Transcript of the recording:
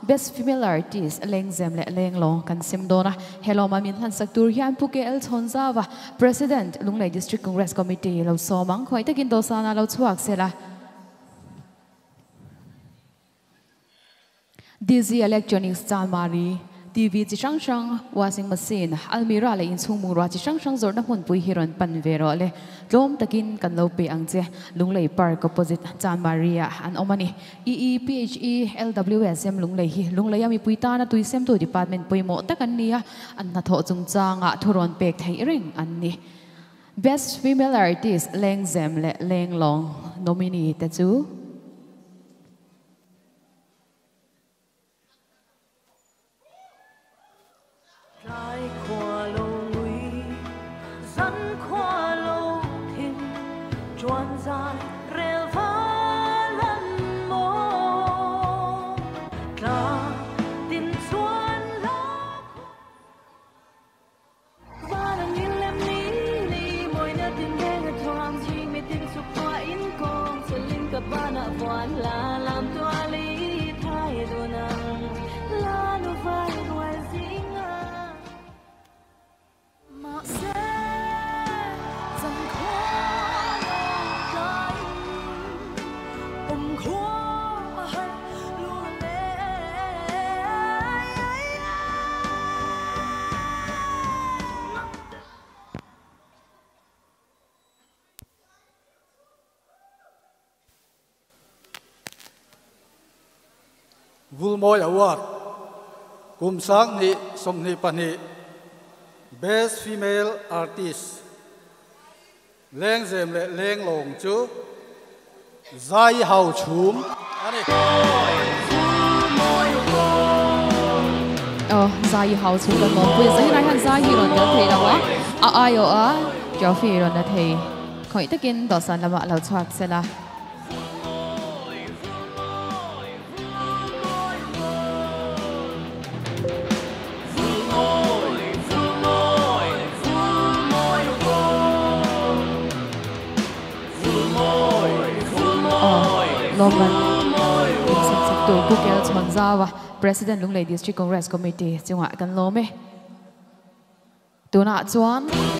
Best Female Artist Lengzem leh Lenglawng kan sem dawn a. He lawmah min hlansak tur hian Pu KL Chhawnzauva, President, Lunglei District Congress Committee lo sawm ang. Khawi takin dawhsanah lo chhuak sela. DZ Electronics Chalmari, TV chi hrang hrang, washing machine, almirah leh inchhung bungrua chi hrang hrang zawrhna hmunpui hi rawn pan ve rawh le. Tlawm takin kan lo pe ang che. Lunglei Park opposite Chalmari-ah an awm a ni. EEPHE LWSM Lunglei hi Lungleia mipui tana tui semtu department pawimawh tak an ni a, an hnathawh chungchangah thurawn pek theih reng an ni. Best Female Artist Lengzem leh Lenglawng nominee te chu. Tlai khua lo ngui, zan khua lo thim, chuan zai rel val an maw. Tla tin chuan la khua. Vulmawi Award, Kum 2022 Best Female Artist, Lengzem leh Lenglawng chu Zai Hau Chhum a ni. Aw, Zai Hau Chhum kan lawmpui a, Zahirah hian Zai hi rawn tel thei lo a, a aiawh a trophy rawn la thei. Khawih takin dawhsan lamah lo chhuak sela. Lawmman inchhimchhaktu Pu Kel Chhawnzau a President Lunglei District Congress Committee chungah kan lawm e. Tunah chuan.